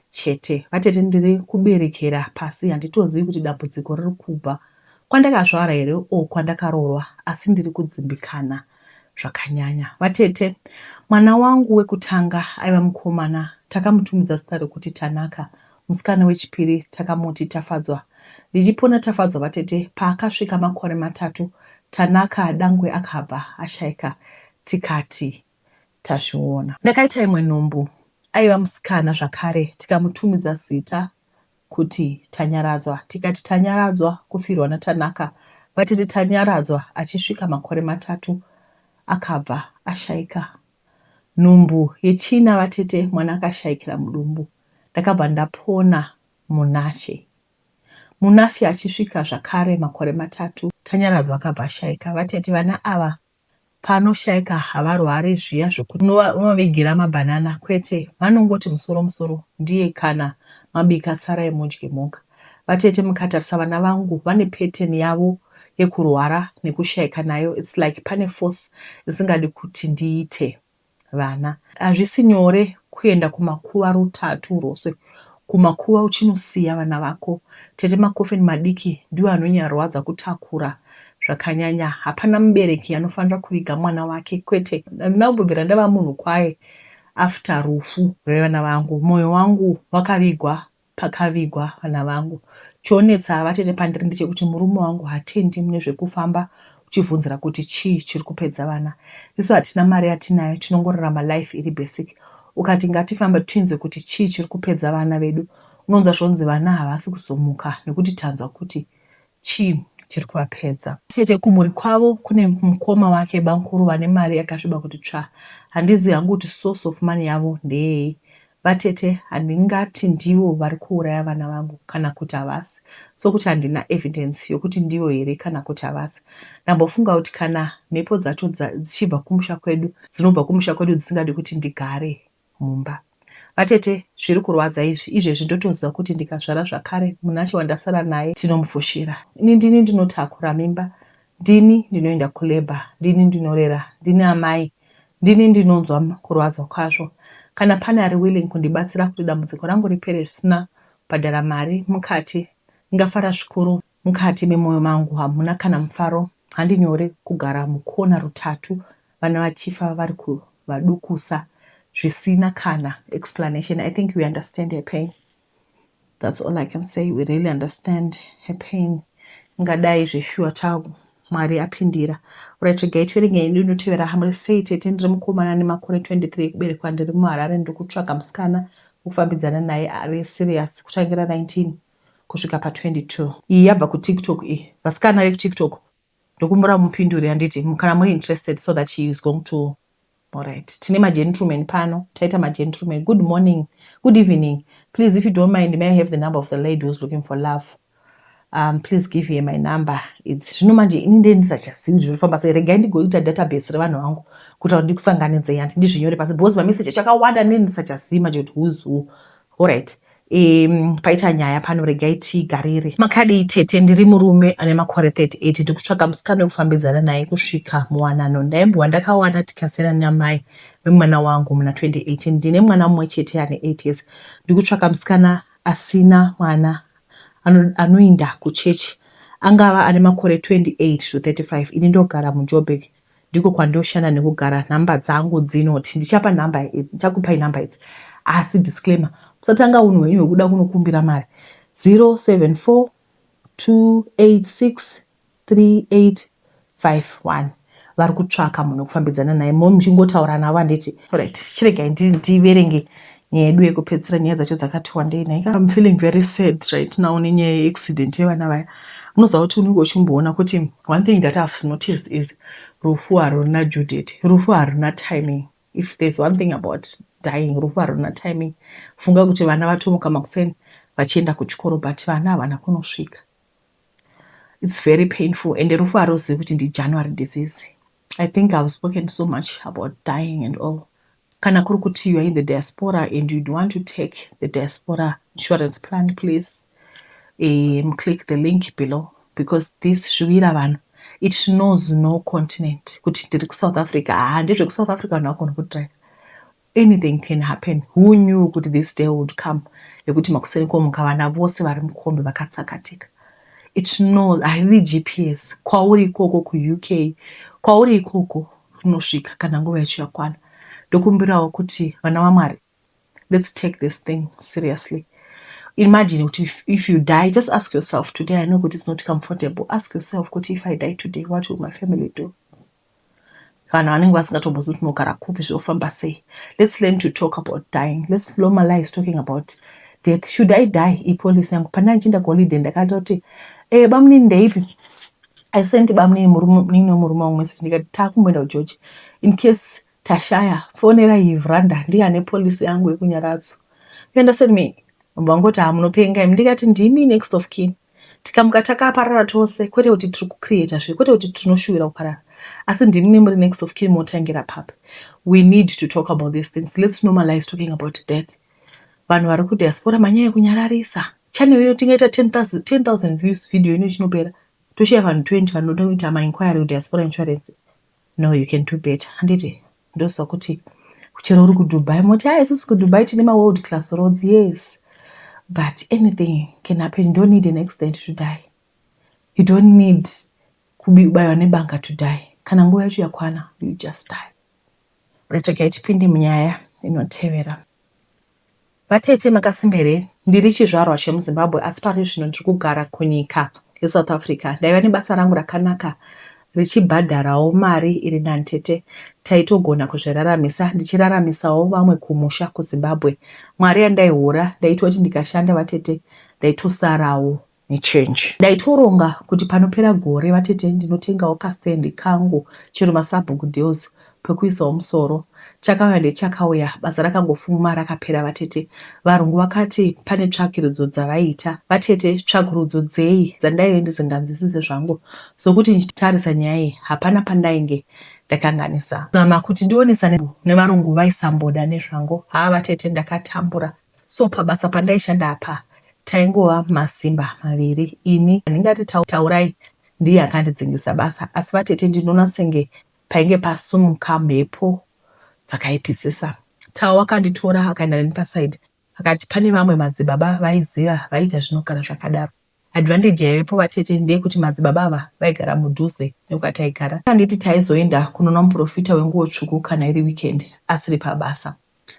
chete vatete. Ndiri kuberekera pasi, handitozivi kuti dambudziko riri kubva kwandakazvara here o kwandakaroorwa, asi ndiri kudzimbikana zvakanyanya vatete. Mwana wangu wekutanga aiva mukomana, takamutumidza zita rekuti Tanaka. Musikana wechipiri takamuti Tafadzwa. Ndichipona Tafadzwa vatete, paakasvika makore 3, Tanaka dangwe akabva ashayika, tikati tazviona. Ndakaita imwe nhumbu, aiva musikana zvakare, tikamutumidza zita kuti Tanyaradzwa. Tikati tanyaradzwa kufirwa naTanaka vatete. Tanyaradzwa achisvika makore 3 akabva ashayika. Nhumbu yechina vatete, mwana akashayikira mudumbu. Ndakabva ndapona Munashe. Munashe achisvika zvakare makore 3, Tanyaradzwa akabva ashayika vatete. Vana ava panoshayika havarwari zviya zvekuti unovavigira mabhanana, kwete. Vanongoti musoro musoro ndiye kana mabika tsarai mudye moga. Vatete, mukatarisa vana vangu vane pattern yavo yekurwara nekushayika nayo. It's like pane force isingadi kuti ndiite vana. Hazvisi nyore kuenda kumakuva rutatu rwose, kumakuva uchinosiya vana vako tete. Makofini madiki ndiwo anonyarwadza kutakura zvakanyanya. Hapana mubereki anofanira kuviga mwana wake, kwete. Handina kumbobvira ndava munhu kwaye after rufu rwevana vangu. Mwoyo wangu wakavigwa pakavigwa vana vangu. Chionetsa vatete pandiri ndechekuti murume wangu hatendi mune zvekufamba uchibvunzira kuti chii chiri kupedza vana. Isu hatina mari yatinayo, tinongorarama life iri basic. Ukati ngatifambe tinzwe kuti chii chiri kupedza vana vedu, unonzwa zvonzi vana havasi kuzomuka nekuti tanzwa kuti chii chiri kuvapedza. Tete, kumhuri kwavo kune mukoma wake bamukuru vane mari yakasviba kuti tsva. Handizivi hangu kuti source of money yavo ndeyei vatete. Handingati ndivo vari kuuraya vana vangu kana kuti havasi, sokuti handina evidence yokuti ndivo here kana kuti havasi. Ndambofunga kuti kana mhepo dzacho dzichibva kumusha kwedu, dzinobva kumusha kwedu dzisingadi kuti ndigare mumba. Vatete, zviri kurwadza izvi. Izvezvi ndotoziva kuti ndikazvara zvakare, Munashe wandasara naye tinomufushira. Ini ndini ndinotakura mimba, ndini ndinoenda kulabour, ndini ndinorera, ndini amai. Ndini ndinonzwa kurwadza kwazvo. Kana pane ari willing kundibatsira kuti dambudziko rangu ripere zvisina kubhadhara mari mukati ndingafara zvikuru. Mukati memoyo mangu hamuna kana mufaro handi nyore kugara mukona rutatu vana vachifa vari kuvadukusa zvisina kana explanation. I think we understand her pain. That's all I can say. We really understand her pain. Ngadai zveshuwa tagu Mwari apindira. Alright, regai tiverenge yedu inotevera. Hamuri sei tete, ndiri mukomana ane makore 23 ekuberekwa, ndiri muHarare, ndiri kutsvaga musikana wekufambidzana naye ari serious kutangira 19 kusvika pa 22. Iyi yabva kuTikTok iyi. Vasikana vekuTikTok ndokumbura mupindure handiti kana muri interested so that she is going to. Alright, tine magentleman pano, taita magentleman. Good morning, good evening. Please, if you don't mind, may I have the number of the lady who's looking for love? Please give her my number. It's zvino manje ini ndiye ndisachazivi zvinofamba sei. Regai ndigoita database revanhu vangu kuita kuti ndikusanganidzei hanti ndizvinyore pasi because mameseji acho akawanda ndiye ndisachazivi manje kuti who's who. Alright. Paita nyaya pano regai tigarire. Makadii tete, ndiri murume ane makore 38 ndiri kutsvaga musikana wekufambidzana naye kusvika muwanano. Ndaimbova ndakawana tikasiyana namai vemwana wangu muna 2018. Ndine mwana mumwe chete ane 8 years. Ndiri kutsvaga musikana asina mwana anoinda kuchechi angava ane makore 28 to 35. Ini ndogara muJoburg ndiko kwandoshanda nekugara. Nhamba dzangu dzinoti ndichapa nhamba ndichakupai nhamba idzi asi disclaimer musatanga unhu hwenyu hwekuda kunokumbira mari 074 286 3851 vari kutsvaka munhu wekufambidzana naye mo muchingotaura navo handiti. Alright, chiregai ndiverenge nyaya yedu yekupedzisira. Nyaya dzacho dzakati wandei nhaika. I'm feeling very sad right now nenyaya yeaccident yevana vaya. Unoziva kuti unenge uchimboona kuti one thing that I've noticed is rufu haruna due date, rufu haruna timing. If there's one thing about dying, rufu haruna timing. Funga kuti vana vatomuka makuseni vachienda kuchikoro but vana havana kunosvika. It's very painful and rufu haruzivi kuti ndiJanuary disease. I think I've spoken so much about dying and all. Kana kuri kuti you are in the diaspora and you'd want to take the diaspora insurance plan, please click the link below because this zviwira vanhu. It knows no continent kuti ndiri kuSouth Africa. Ha, ndezvekuSouth Africa vanhu vagona kudrive. Anything can happen. Who knew kuti this day would come yekuti makuseni komuka vana vose vari mukombi vakatsakatika. It no hariri GPS kwauri ikoko kuUK, kwauri ikoko rinosvika kana nguva yacho yakwana. Ndokumbirawo kuti vana vaMwari, let's take this thing seriously. Imagine kuti if you die, just ask yourself today. I know kuti it's not comfortable. Ask yourself kuti if I die today, what will my family do? Vanhu vanenge vasingatombozivi kuti unogara kupi, zvinofamba sei. Let's learn to talk about dying. Let's normalize talking about death. Should I die, ipolicy yangu pana ndichienda kuholiday ndakatoti bamunini ndeipi. I sent bamunini munin'i wemurume wangu message ndikati takumboenda kuGeorge, in case tashaya fonerai Vranda, ndiye ane policy yangu yekunyaradzo. You understand me? Vangoti hamunopenga imi. Ndikati ndimi next of kin. Tikamuka takaparara tose, kwete kuti tiri kucreata zve, kwete kuti tinoshuvira kuparara, asi ndimi muri next of kin, motangira papi? We need to talk about these things. Let's normalize talking about death. Vanhu vari kudiaspora manyaya ekunyararisa. Channel ino tingaita 10,000 10, views video ino chinopera toshaya vanhu 20 vanoda kuita mainquiry kudiaspora insurance. No, you can do better handiti? Ndoziva kuti chero uri kuDubai moti ha isusu kuDubai tine maworld class roads. Yes, but anything can happen. You don't need an accident to die. You don't need kubayiwa nebanga to die. Kana nguva yacho yakwana, you just die. Regai tipinde munyaya inotevera. Vatete makasimba here? Ndiri chizvarwa chemuZimbabwe asi pari zvino ndiri kugara kunyika yeSouth Africa. Ndaiva nebasa rangu rakanaka richibhadharawo mari iri nani tete. Taitogona kuzviraramisa ndichiraramisawo vamwe kumusha kuZimbabwe. Mari yandaihora ndaitoti ndikashanda vatete ndaitosarawo nechange. Ndaitoronga kuti panopera gore vatete ndinotengawo kastendi kangu chero masabhuku deals pekuisawo musoro. Chakauya ndechakauya, basa rakangofuma rakapera vatete. Varungu vakati pane tsvakirudzo dzavaiita. Vatete, tsvakurudzo dzei dzandaive ndisinganzwisise zvangu? Sokuti ndichitarisa nyaya iyi hapana pandainge ndakanganisa. Zama kuti ndionesane nevarungu vaisamboda nezvangu. Haa vatete ndakatambura. So pabasa pandaishanda apa taingova masimba maviri. Ini ndingati Taurai ndiye akandidzingisa basa asi vatete ndinoona senge painge pasumuka mhepo. dzakaipisisa. Tau akanditora akaenda neni paside akati pane vamwe madzibaba vaiziva vaiita zvinogara zvakadaro. Advantage yaivepo vatete ndeyekuti madzibaba ava vaigara mudhuze nekwataigara. Akanditi taizoenda kunoona muporofita wenguwo tsvuku kana iri weekend asiri pabasa.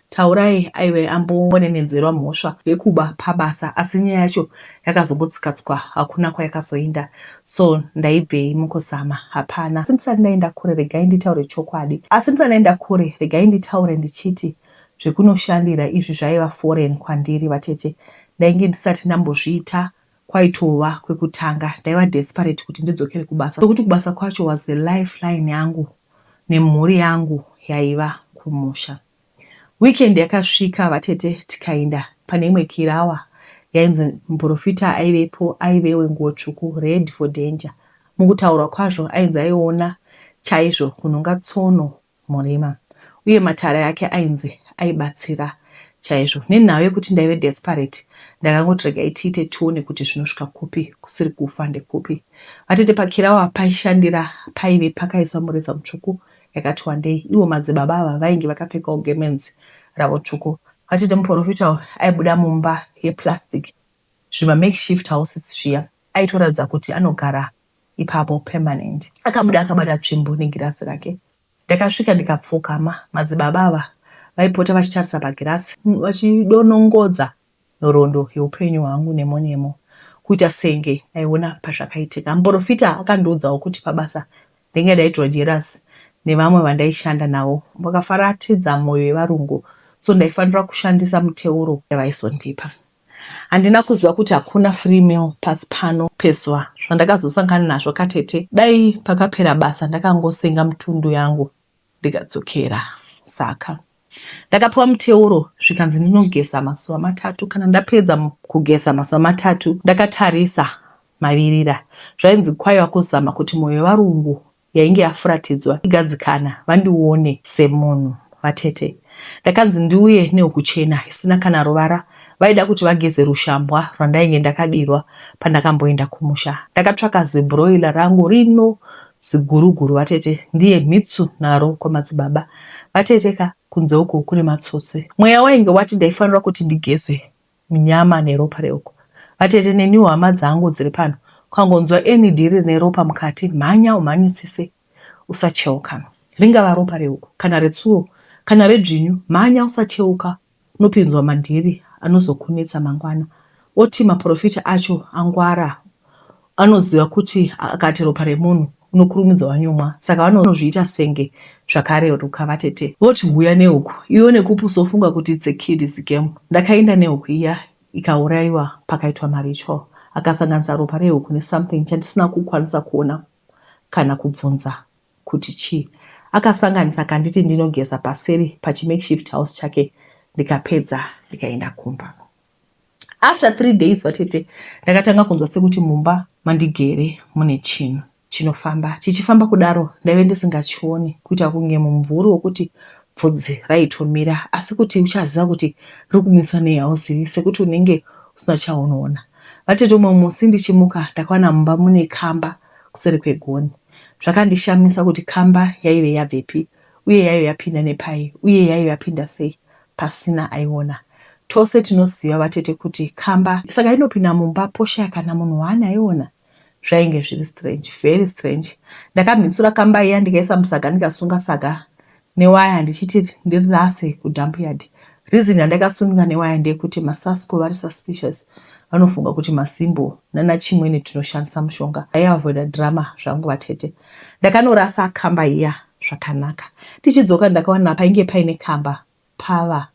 Taurai aive ambonenedzerwa mhosva yekuba pabasa asi nyaya yacho yakazongotsikatswa hakuna kwayakazoenda so ndaibvei mukuzama hapana. Asi ndisati ndaenda kure regai nditaure chokwadi. Asi ndisati ndaenda kure regai nditaure ndichiti zvekunoshandira izvi zvaiva foreign kwandiri vatete ndainge ndisati ndambozviita kwaitova kwekutanga ndaiva desperate kuti ndidzokere kubasa sokuti kubasa kwacho was the life line yangu nemhuri yangu yaiva kumusha. Weekend yakasvika vatete tikaenda pane imwe kirawa yainzi muprofita aivepo aive wenguwo tsvuku red for danger. Mukutaurwa kwazvo ainzi aiona chaizvo kunhonga tsono murima uye matare ake ainzi aibatsira chaizvo. Nenhau yekuti ndaive desperate ndakangoti regai tiite tione kuti zvinosvika kupi kusiri kufa ndekupi. Vatete pakirawa paishandira paive pakaiswa mureza mutsvuku yakati wandei ivo madzibaba ava vainge vakapfekawo gemenzi ravo tsvuku. Vatete muporofita uyu aibuda mumba yeplastic zvima makeshift houses zviya aitoratidza kuti anogara ipapo permanent. Akabuda akabata tsvimbo negirasi rake. Ndakasvika ndikapfukama. Madzibaba ava vaipota vachitarisa pagirasi vachidonongodza nhoroondo yeupenyu hwangu nemo nemo kuita senge aiona pazvakaitika. Muporofita akandiudzawo kuti pabasa ndainge ndaitirwa jerasi nevamwe vandaishanda navo vakafaratidza moyo yevarungu so ndaifanira kushandisa muteuro yavaizondipa. Handina kuziva kuti hakuna free meal pasi pano pezuva. Zvandakazosangana nazvo katete dai pakapera basa ndakangosenga mutundu yangu ndikadzokera. Saka ndakapiwa muteuro zvikanzi ndinogeza mazuva matatu. Kana ndapedza kugeza mazuva matatu ndakatarisa mavirira. Zvainzi kwaiva kuzama kuti moyo yevarungu yainge yafuratidzwa igadzikana vandione semunhu. Vatete. Ndakanzi ndiuye nehuku chena isina kana ruvara. Vaida kuti vageze rushambwa rwandainge ndakadirwa pandakamboenda kumusha. Ndakatsvaka zibroiler rangu rino ziguruguru vatete ndiye mhitsu naro kwamadzibaba. Vatete ka kunze uku kune matsotsi. Mweya wainge wati ndaifanirwa kuti ndigezwe munyama neropa rehuku. Vatete neniwo hama dzangu dziri pano ukangonzwa any dhiri rine ropa mukati mhanya umhanyisise usacheuka. Ringava ropa rehuku kana retsuro kana redzvinyu mhanya usacheuka unopinzwa madhiri anozokunetsa mangwana. Oti maporofita acho angwara anoziva kuti akati ropa remunhu unokurumidza wanyumwa saka vanozviita senge zvakareruka vatete voti huya nehuku iwe nekupusa wofunga kuti its a kids game ndakaenda nehuku iya ikauraiwa pakaitwa maritual akasanganisa ropa rehuku nesomething chandisina kukwanisa kuona kana kubvunza kuti chii akasanganisa akanditi ndinogeza paseri pachimakeshift house chake ndikapedza ndikaenda kumba After 3 days vatete ndakatanga kunzwa sekuti mumba mandigere mune chinhu chinofamba. Chichifamba kudaro ndaive ndisingachioni kuita kunge mumvuri wokuti bvudzi raitomira asi kuti uchaziva kuti riri kumiswa nei hauzivi sekuti unenge usina chaunoona. Vatete umwe musi ndichimuka ndakawana mumba mune kamba kuseri kwegonhi. Zvakandishamisa kuti kamba yaive yabvepi uye yaive yapinda nepai uye yaive yapinda sei pasina aiona. Tose tinoziva vatete kuti kamba saka inopinda mumba poshaya kana munhu waani aiona. Zvainge zviri strange, very strange. Ndakamhitsura kamba iya ndikaisa musaga ndikasunga saga newaya ndichiti ndirirase kudump yard. Reason yandakasunga newaya ndeyekuti maSasco vari suspicious vanofunga kuti maSimbo nanaChimwene tinoshandisa mushonga. Ndaiavoida drama zvangu vatete. Ndakanorasa kamba iya zvakanaka. Tichidzoka ndakawana painge paine kamba pava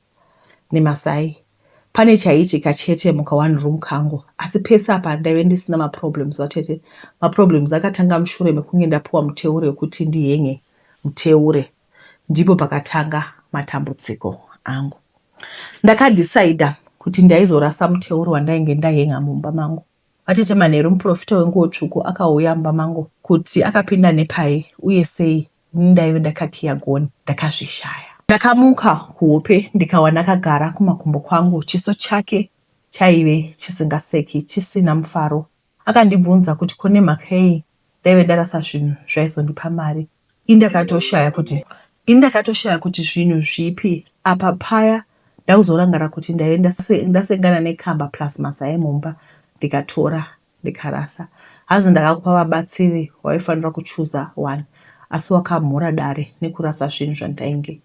nemasai. Pane chaiitika chete muka one room kangu asi pese apa ndaive ndisina maproblems vatete. Maproblems akatanga mushure mekunge ndapiwa muteuro wekuti ndihenge muteure. Ndipo pakatanga matambudziko angu. Ndakadecider kuti ndaizorasa muteuro wandainge ndahenga mumba mangu. Vatete manheru muporofita wenguwo tsvuku akauya mumba mangu kuti akapinda nepai uye sei ini ndaive ndakakiya gonhi ndakazvishaya. Ndakamuka kuhope ndikawana akagara kumakumbo kwangu chiso chake chaive chisingaseki chisina mufaro. Akandibvunza kuti ko nemhaka yei ndaive ndarasa zvinhu zvaizondipa mari. Ini ndakatoshaya kuti. Ini ndakatoshaya kuti zvinhu zvipi apa paya ndakuzorangara kuti ndaive ndasengana nekamba plus mazai mumba ndikatora ndikarasa. Hanzi ndakakupa vabatsiri waifanira kuchuza one asi wakamhura dare nekurasa zvinhu zvandainge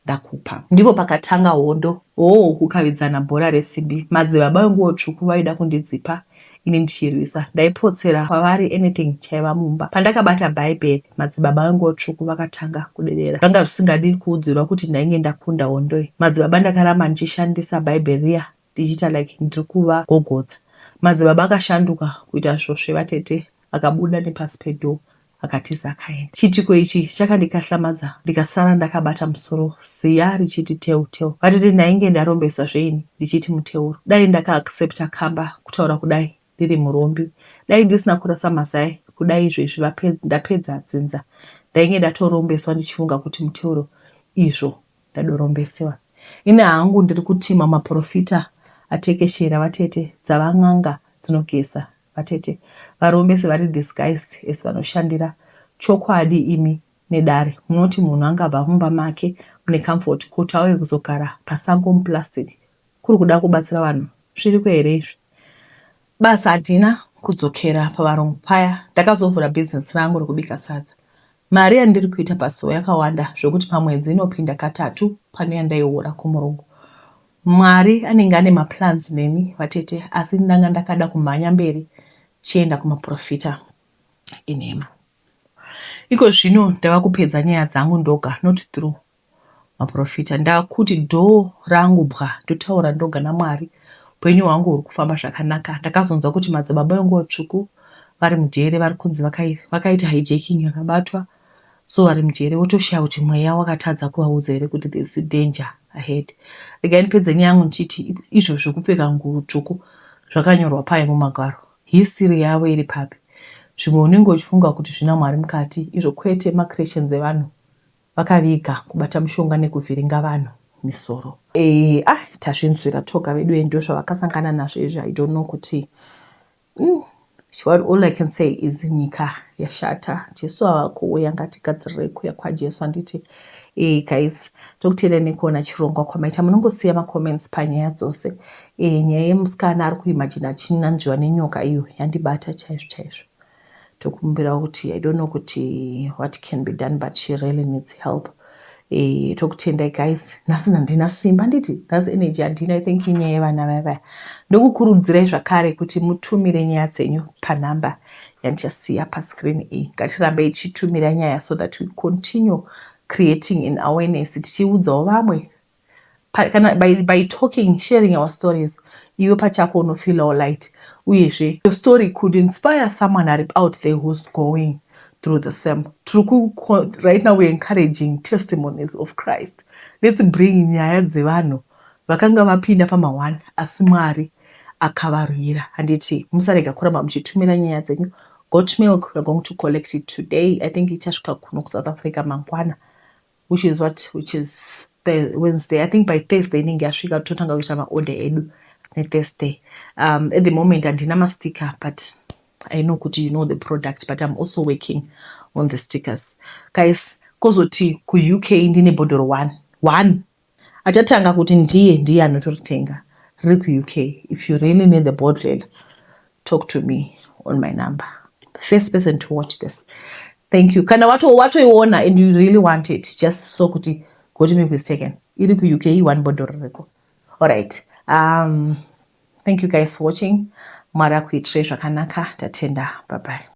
ndakupa. Ndipo pakatanga hondo hoo kukavidzana bhora resimbi. Madzibaba venguwo tsvuku vaida kundidzipa ini ndichirwisa. Ndaipotsera kwavari anything chaiva mumba. Pandakabata bhaibheri madzibaba venguwo tsvuku vakatanga kudedera. Zvanga zvisingadi kuudzirwa kuti ndainge ndakunda hondo iyi. Madzibaba ndakaramba ndichishandisa bhaibheri riya ndichiita like ndiri kuvagogodza. Madzibaba akashanduka kuita svosve vatete akabuda nepasi pedoor akatiza akaenda. Chiitiko ichi chakandikahlamadza ndikasara ndakabata musoro ziya richiti teu teu. Vatete ndainge ndarombeswa zveini ndichiti muteuro. Dai ndakaaccepta kamba kutaura kudai ndiri murombi. Dai ndisina kurasa mazai kudai izvezvi ndapedza dzinza. Ndainge ndatorombeswa ndichifunga kuti muteuro izvo ndadorombesewa. Ini hangu ndiri kuti mamaporofita atekeshera vatete dzava n'anga dzinogeza vatete. Varombesi vari disguised as vanoshandira chokwadi imi nedare munoti munhu angabva mumba make mune comfort kuti auye kuzogara pasango muplastic kuri kuda kubatsira vanhu zviriko here izvi? Basa handina kudzokera pavarungu paya ndakazovhura business rangu rekubika sadza. Mari yandiri kuita pasowe yakawanda zvekuti pamwedzi inopinda katatu pane yandaiora kumurungu. Mwari anenge ane maplans neni vatete asi ndanga ndakada kumhanya mberi chienda kumaprofita enhema. Iko zvino ndava kupedza nyaya dzangu ndoga not through maprofita. Ndakuti door rangu bwa ndotaura ndoga naMwari. Upenyu hwangu huri kufamba zvakanaka. Ndakazonzwa kuti madzibaba venguwo tsvuku vari mujere vari kunzi vakaita hijacking vakabatwa so vari mujere wotoshaya kuti mweya wakatadza kuvaudza here kuti there's danger ahead. Regai ndipedze nyaya yangu ndichiti izvo zvekupfeka nguo tsvuku zvakanyorwa pai mumagwaro. History yavo iri papi? Zvimwe unenge uchifunga kuti zvina Mwari mukati izvo kwete macreations evanhu vakaviga kubata mushonga nekuvhiringa vanhu misoro. Eh, ah, tazvinzwira toga vedu ndozvavakasangana nazvo izvi. I don't know kuti what all I can say is nyika yashata. Jesu ava kuuya, ngatigadzirire kuuya kwaJesu handiti? Guys, tokutenda nekuona chirongwa kwamaita. Munongosiya macomments panyaya dzose. Nyaya yemusikana ari kuimagine achinanzviwa nenyoka iyo yandibata chaizvo chaizvo. Tokumbira kuti I don't know kuti what can be done but she really needs help. Tokutendai guys. Nhasi handina simba handiti? Nhasi energy handina. I think inyaya yevana vaya vaya. Ndokukurudzirai zvakare kuti mutumire nyaya dzenyu panhamba yandichasiya pascreen iyi. Ngatirambei tichitumira nyaya so that we continue creating an awareness tichiudzawo vamwe kana by talking, sharing our stories, iwe pachako unofeelawo light. Uyezve your story could inspire someone ari out there who's going through the same. Right now we're encouraging testimonies of Christ. Let's bring nyaya dzevanhu vakanga vapinda pama1 asi Mwari akavarwira handiti? Musarega kuramba muchitumira nyaya dzenyu. Goat milk, we're going to collect it today. I think ichasvika kuno kuSouth Africa mangwana, which is what, which is the Wednesday. I think by Thursday inenge yasvika, totanga kuita maorder edu neThursday. At the moment handina masticker, but I know kuti you know the product, but I'm also working on the stickers, guys. Kozoti kuUK ndine bhodhoro one one. Achatanga kuti ndiye ndiye anotoritenga riri kuUK. If you really need the bottle, talk to me on my number. First person to watch this, thank you. Kana watoiona and you really want it, just so kuti goat milk is taken, iri kuUK, one bhodhoro ririko. Alright, thank you guys for watching. Mwari akuitirei zvakanaka. Tatenda, bye bye.